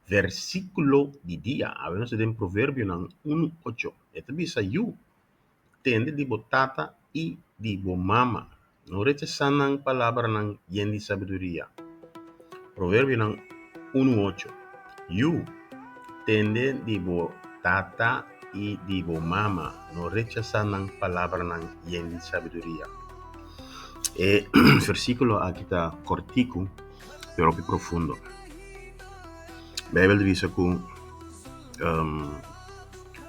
Versíkulo di dia, Awe nos ta den Proverbionan unu ocho. E ta bisa, Yu, tende di bo tata i di bo mama, no rechasá nan palabranan yen di sabiduria. Proverbionan unu ocho, Yu, tende di bo tata i di bo mama, no rechasá nan palabranan yen di sabiduria. E versíkulo aki ta kòrtiku pero hopi profundo. Beibel ta bisa ku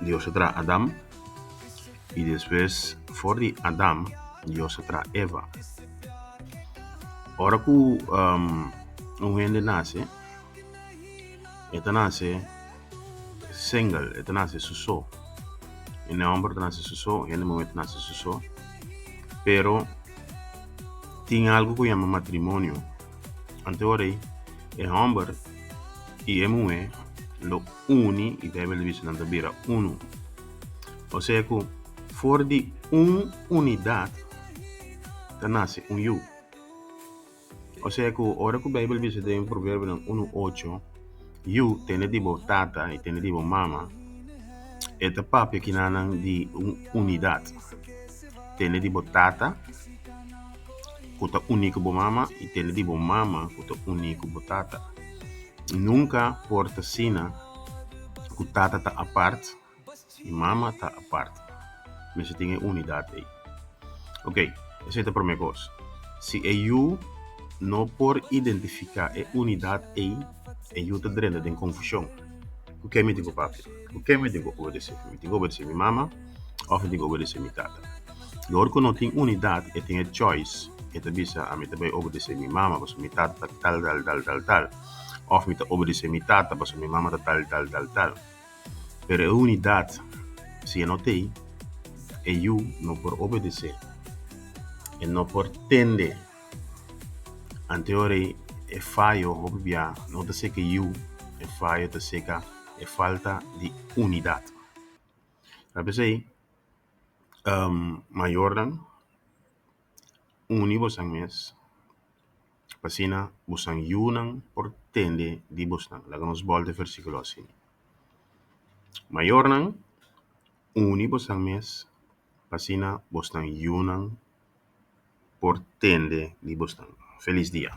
Dios a traha Adam i despues for di Adam Dios a traha Eva. Ora ku un hende nase e ta nase single, e ta nase su so. Hende homber ta nase su so, hende muher ta nase su so, pero tin algu ku yama matrimonio. Anto ora ei e homber i e muher lo uni i Beibel ta bisa nan ta bira unu. Osea ku for di un unidat ta nase un yu. Osea ku ora ku Beibel bisa den Proverbionan unu ocho, Yu, tende di bo tata i tende di bo mama, e ta papia kinanan di un unidat. Tende di bo tata ku ta uní ku bo mama i tende di bo mama ku ta uní ku bo tata. Nunka por ta asina ku tata ta apart i mama ta apart. Mester tin e unidat ei. Ok, esei ta promé kos. Si e yu no por identifiká e unidat ei, e yu ta drenta den konfushon. Ku ken mi tin ku papia? Ku ken mi tin ku obedesé? Mi tin ku obedesé mi mama òf mi tin ku obedesé mi tata? Dor ku no tin unidat, e tin e choice, e ta bisa, ami ta bai obedesé mi mama pasobra mi tata ta tal tal tal tal tal, òf mi ta obedesé mi tata pasobra mi mama ta tal tal tal tal. Pero e unidat, si e no t'ei, e yu no por obedesé, e no por tende. Ante ora ei e fayo hopi bia no ta seka e yu, e fayo ta seka e falta di unidat. Ta p'esei mayornan uni boso mes pa asina boso yunan por tende di boso. Laga nos bolta e versikulo asina. Mayornan, uni boso mes pa asina boso yunan por tende di boso. Felis dia.